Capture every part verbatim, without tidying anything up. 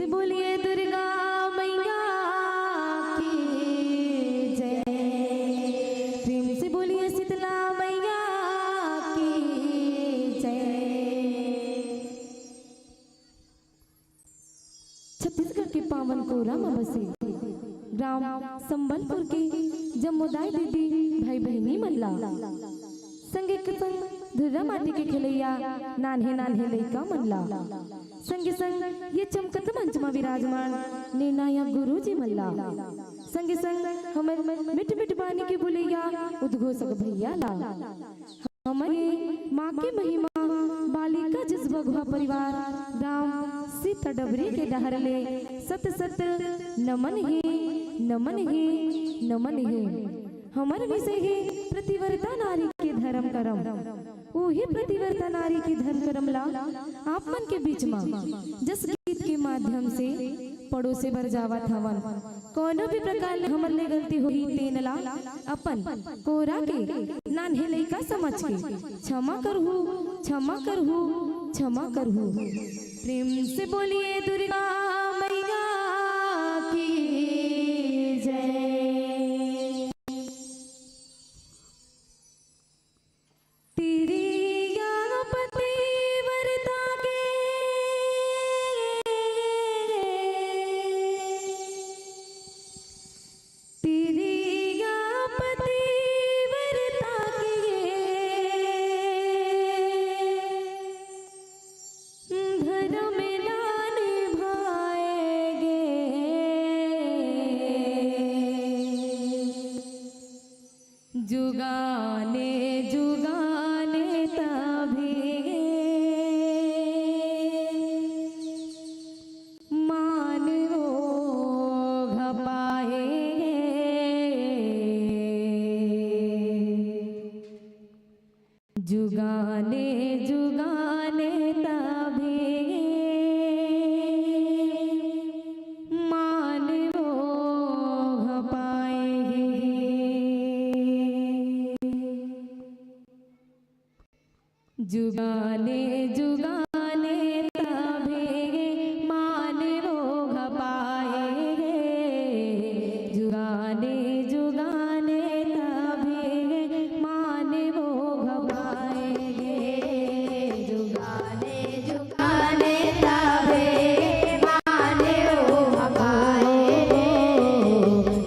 से बोलिए दुर्गा मैया की जय। प्रेम से बोलिए शीतला मैया की जय। छत्तीसगढ़ के पावन कोरा म बसे ग्राम संबलपुर के जम्मोदाय दीदी भाई बहिनी मन ला, संगे के संग धुर्रा माटी के खेलैया नान्हे नान्हे लइका मन ला, संगे संग ये चमकत मंच म विराजमान निर्णायक गुरु जी मन ला, संगे संग हमर मिठ मिठ बानी के बोलैया उद्घोषक भैया ला, हमर ये माँ के महिमा बालिका जस बघवा परिवार ग्राम सीता डबरी के डहर ले सत सत नमन हे, नमन हे, नमन हे। हमर विषय हे पतिव्रता नारी के धर्म करम। उही पतिव्रता नारी के धर्म करम ला आप मन के बीच म जस गीत के माध्यम से परोसे बर जावत हवन। कोनो भी प्रकार ले हमर ले गलती होही तेन ला अपन कोरा के नान्हे लइका समझ के क्षमा करहू, क्षमा करहू, क्षमा करहू। प्रेम से बोलिए दुर्गा मैया की जय। तिरिया पतिव्रता के, तिरिया पतिव्रता के धर्म ला निभाए गे। जुगाने जुगाने तभी मानवो घपाए। जुगाने जुगाने तभी मानवो घपाए। जुगाने जुगाने तभी मानवो घपाए। जुगाने जुगाने तभी मानवो घपाए। जुगाने जुगाने तभी मानवो घपाए।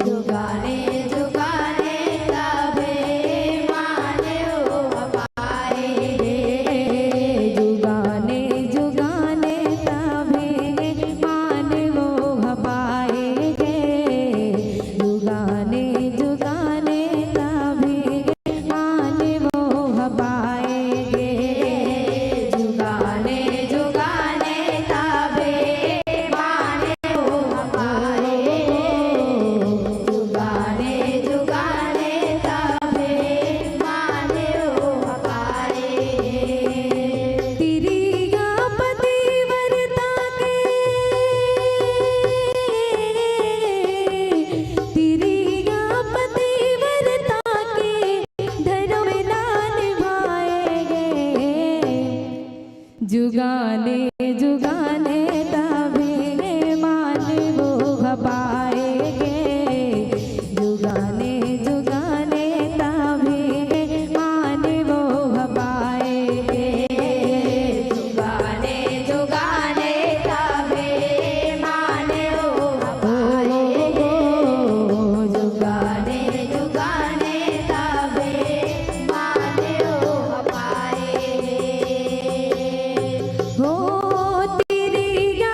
जुगाने जुगाने तभी मानवो घपाए। जुगाने जुगाने तभी मानवो घपाए। जुगाने जुगाने तभी मानवो घपाए। जुगाने जुगाने तभी मानवो घपाए। जुगाने जुगाने तभी मानवो घपाए। तिरिया पतिव्रता के, तिरिया पतिव्रता के धर्म ला निभाए गे। जुगाने जुगाने तभी मानवो घपाए गे। जुगाने जुगाने तभी मानवो घपाए गे। जुगाने जुगाने तभी मानवो घपाए गे। जुगाने जुगाने तभी मानवो घपाए गे। हो तिरिया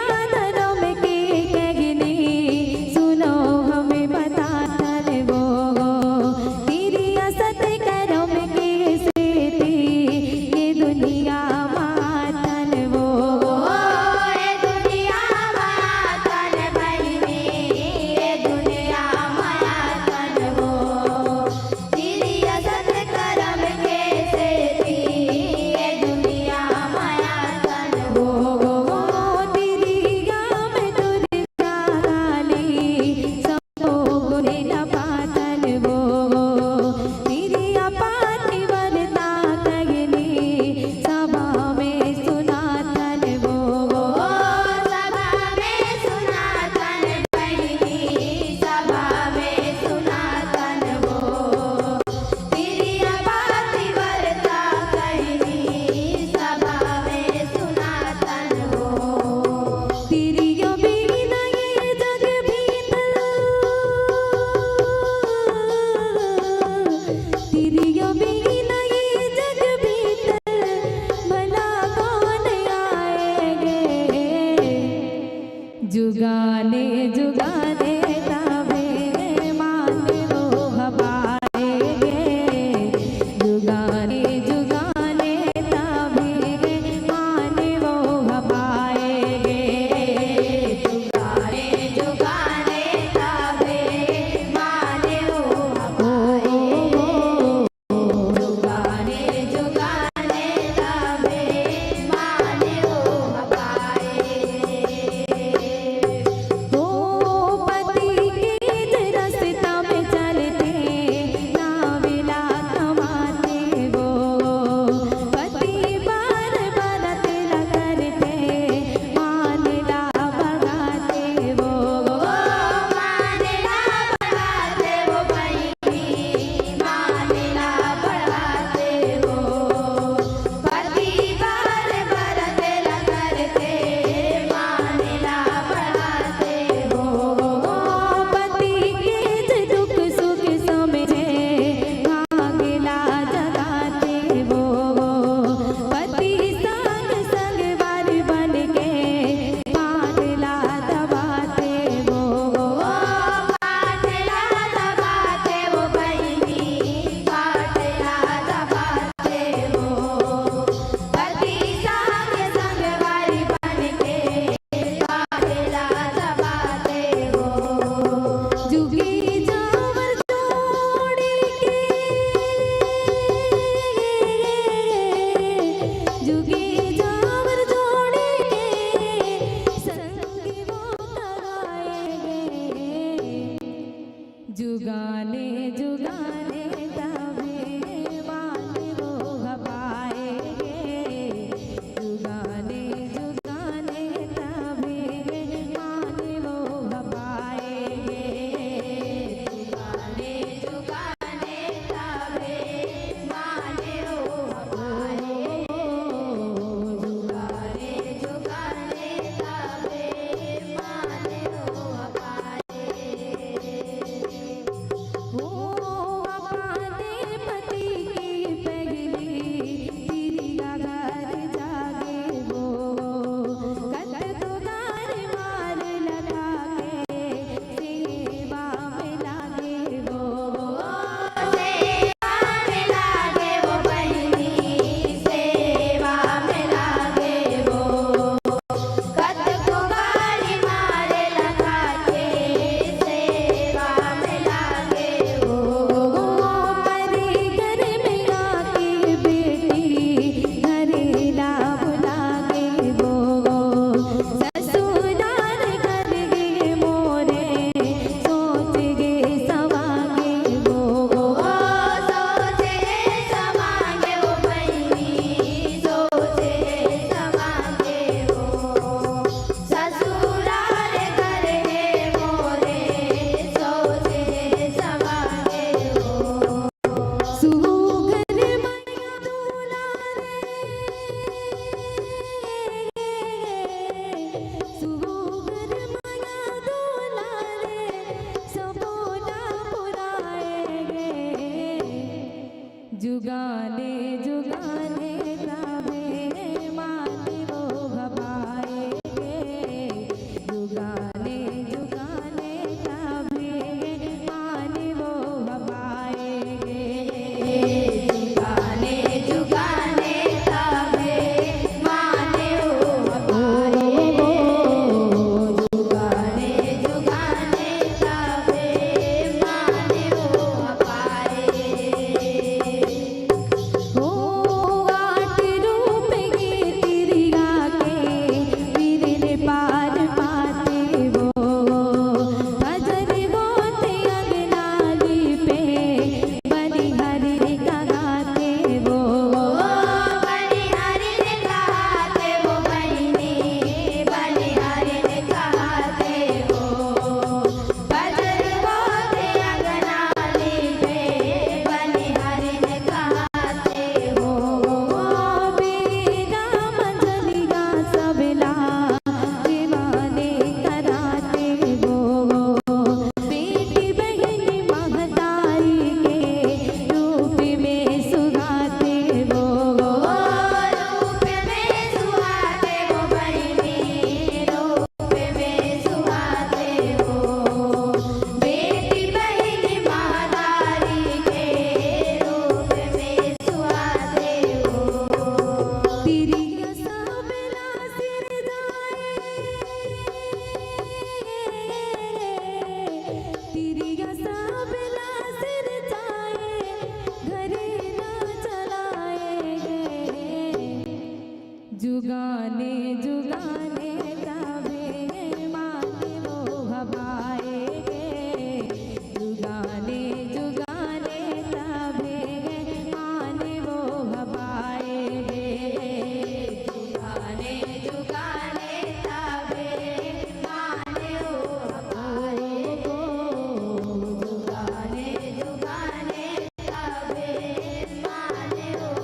जुगाने जुगाने तभे माने वो हवाए गे। जुगाने जुगाने तभे माने वो हवाए गे। जुगाने जुगाने तभे माने वो हवाए गे। जुगाने जुगाने तभे माने वो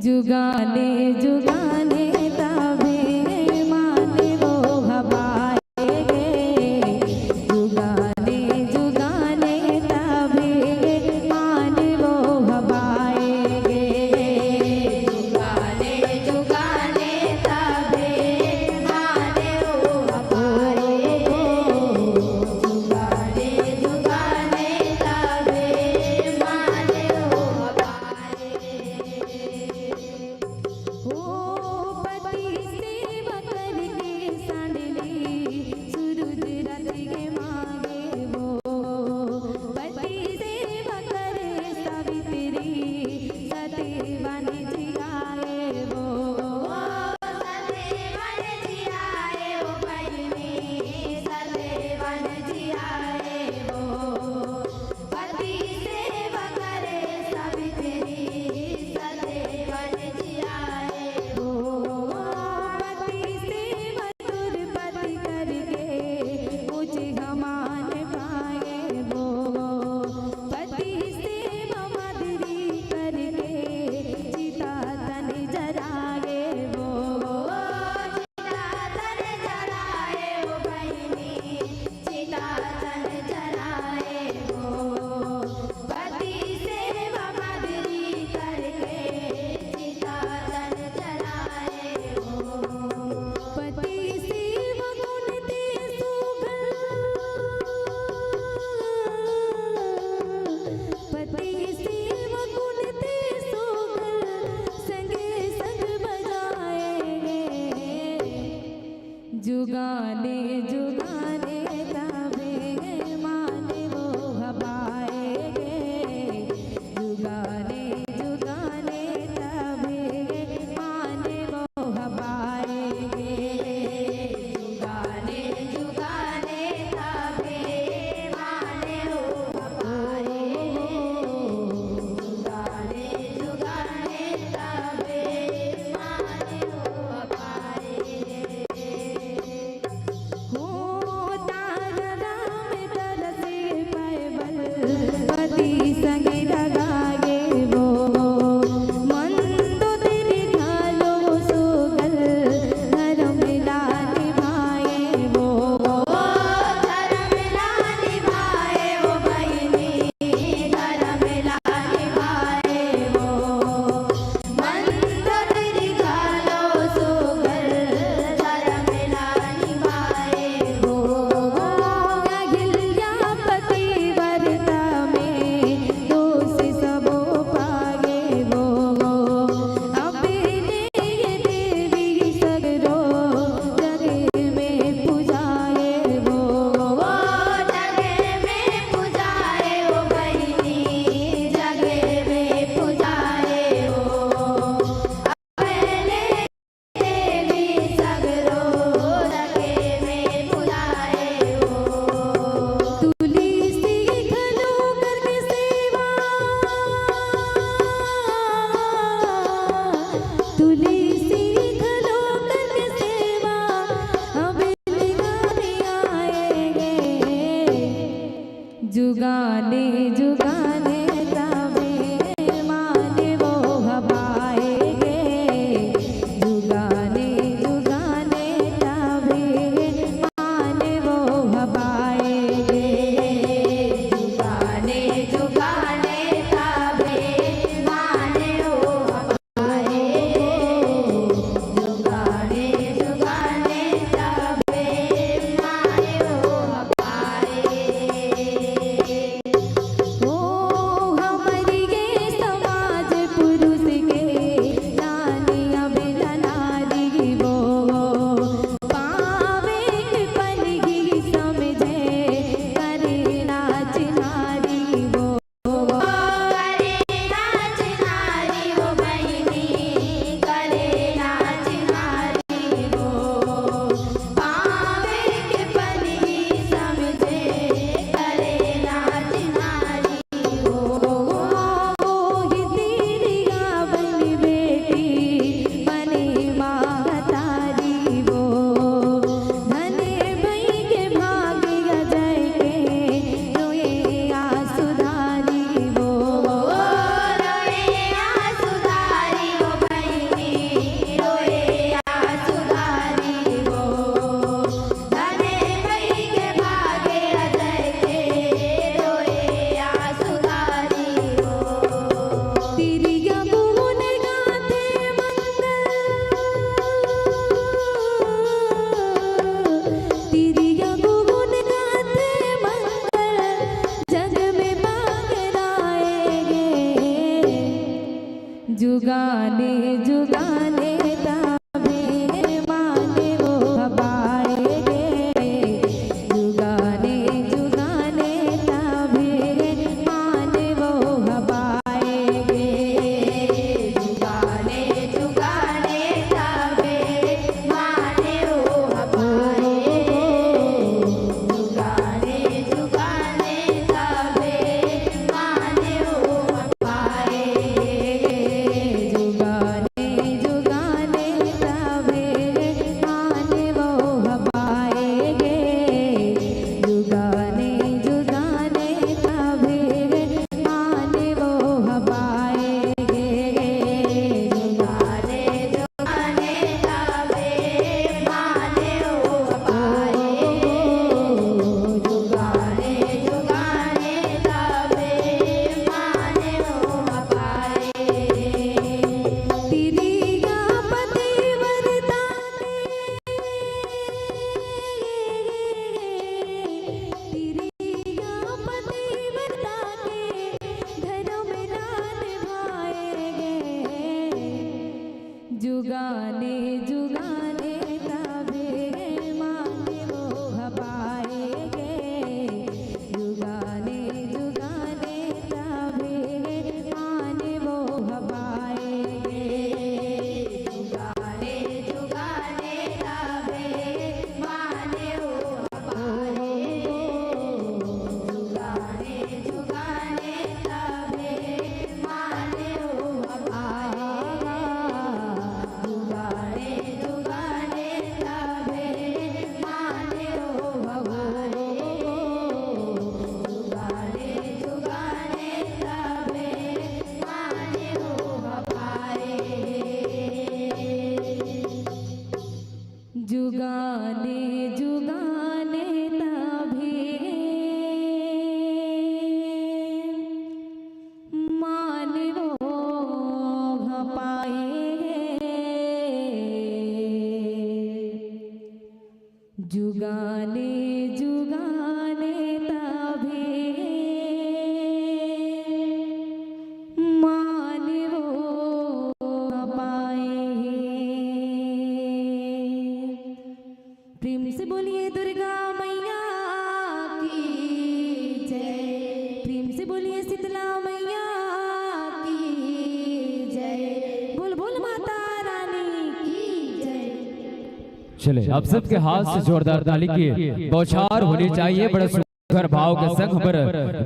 जुगाने जुगाने तभे माने वो हवाए गे। जुगाने जुगाने तभे माने वो हवाए गे। जुगाने जुगाने तभे माने वो हवाए गे। जुगाने जुगाने तभे माने वो हवाए गे। जुगाने जुगाने तभे माने वो पाएगे। जुगाने जुगाने तभे माने वो पाएगे। जुगाने जुगाने तभे माने वो पाएगे। जुगाने जुगाने तभे माने वो पाएगे। जुगाने जुगाने तभे माने वो पाएगे। जुगाने जुगाने तभे माने वो पाएगे। जुगाने जुगाने तभे माने वो पाएगे। जुगाने जुगाने तभे माने वो पाएगे। तिरिया पतिव्रता के, तिरिया पतिव्रता के धर्म ना निभाएगे। जुगाने जुगाने तभे माने वो पाएगे। जुगाने जुगाने तभे माने वो पाएगे। जुगाने जुगाने तभे माने वो पाएगे। जुगाने जुगाने तभे माने वो पाएगे। जुगाने जुगाने तभे माने वो पाएगे। जुगाने जुगाने तभे माने वो पाएगे। जुगाने जुगाने तभे माने वो पाएगे। जुगाने जुगाने तभे माने वो पाएगे। प्रेम से बोलिए दुर्गा मैया की जय। प्रेम से बोलिए शीतला मैया की जय। बोल बोल माता रानी की जय। चले, आप सबके हाथ से जोरदार ताली की बौछार होनी चाहिए। बड़ा सुघर भाव के संग हमर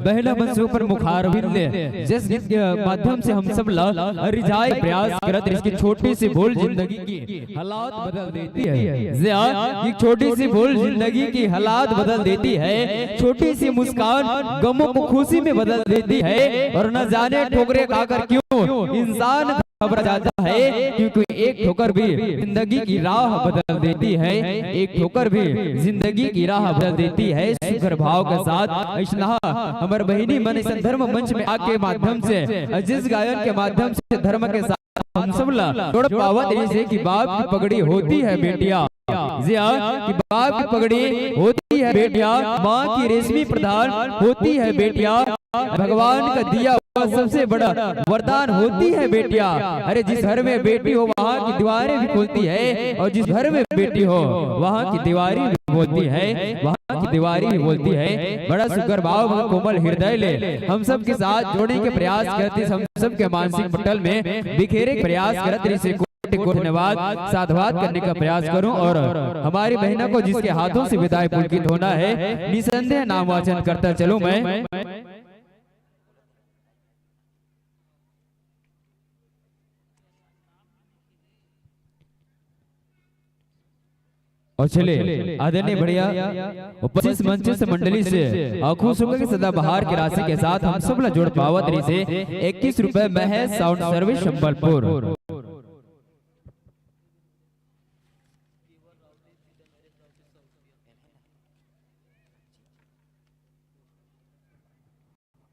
बहना मन से ऊपर मुखारविंद ले, जिस गीत के माध्यम से हम सब ला रिझाए प्रयास करत रहिस कि छोटी सी भूल जिंदगी की हालात बदल देती है। जी हाँ, एक छोटी सी भूल जिंदगी की हालात बदल देती है। छोटी सी मुस्कान गमों को खुशी में बदल देती है। और न जाने ठोकरे खाकर क्यों इंसान घबरा जाता है, क्योंकि एक ठोकर भी जिंदगी की राह बदल देती है। एक ठोकर भी जिंदगी की राह बदल देती है। सुघर भाव के साथ अइसना हमर बहिनी मन अइसन धर्म मंच में आके माध्यम से, जिस गायन के माध्यम से धर्म के साथ हम सब ला जोड़ पावत रहिस हे कि बाप की पगड़ी होती है बेटिया। जी हाँ, कि बाप की पगड़ी होती है बेटिया, माँ की रेशमी प्रधान होती है बेटिया, भगवान का दिया हुआ सबसे बड़ा वरदान होती है बेटिया। अरे, जिस घर में बेटी हो, वहाँ की दीवारें भी खुलती है, और जिस घर में बेटी हो, वहाँ की दीवारी भी बोलती है, वहाँ की दीवारी भी बोलती है। बड़ा सुघर भाव, बड़ा कोमल हृदय ले हम सब के साथ जोड़े के प्रयास करत हे, हम सब के मानसिक पटल में बिखेरे के प्रयास करत रहिस हे। कोटि कोटि धन्यवाद, साधुवाद करने का प्रयास करूं और हमारी बहना को जिसके हाथों से विदाई पुलकित होना है, निसंदेह नाम वाचन करता चलूं मैं। और चले, आदरणीय भैया, उपस्थित मंच से मंडली से, अ, खुश होकर के सदाबहार की राशि के साथ हम सब ला जोड़ पावत रहिस हे इक्कीस रुपए महज साउंड सर्विस संबलपुर।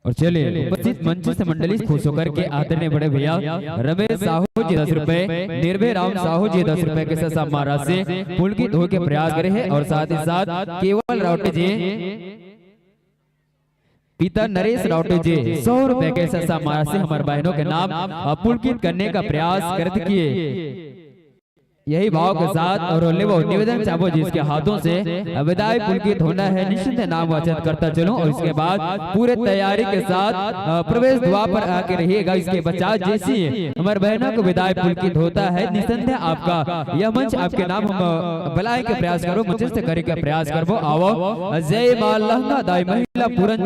और चलिए, उपस्थित मंच से मंडली खुश होकर के आदरणीय बड़े भैया रमेश साहू जी दस रुपए, निर्भय राम साहू जी दस रुपए के साथ सम्मान राशि पुलकित होकर प्रयास करे हैं और साथ ही साथ केवल रावटे जी पिता नरेश रावटे जी सौ रुपए के सस्ता राशि हमर बहनों के नाम अ, पुलकित करने का प्रयास करत किए। यही भाव के साथ और लेवो निवेदन चाहबो जिसके हाथों से अ, विदाई पुलकित होना है, निश्चिंत नाम वाचन करता चलूं और इसके बाद पूरे तैयारी के साथ अ, प्रवेश द्वार पर आके रहिएगा। इसके पश्चात जैसे ही हमारे बहनों को विदाई पुलकित होता है, निसंदेह आपका यह मंच आपके नाम हम अ, बुलाए के प्रयास करबो, मंच से करे के प्रयास करबो। आवो, जय माँ लहंगा दाई महिला पूरन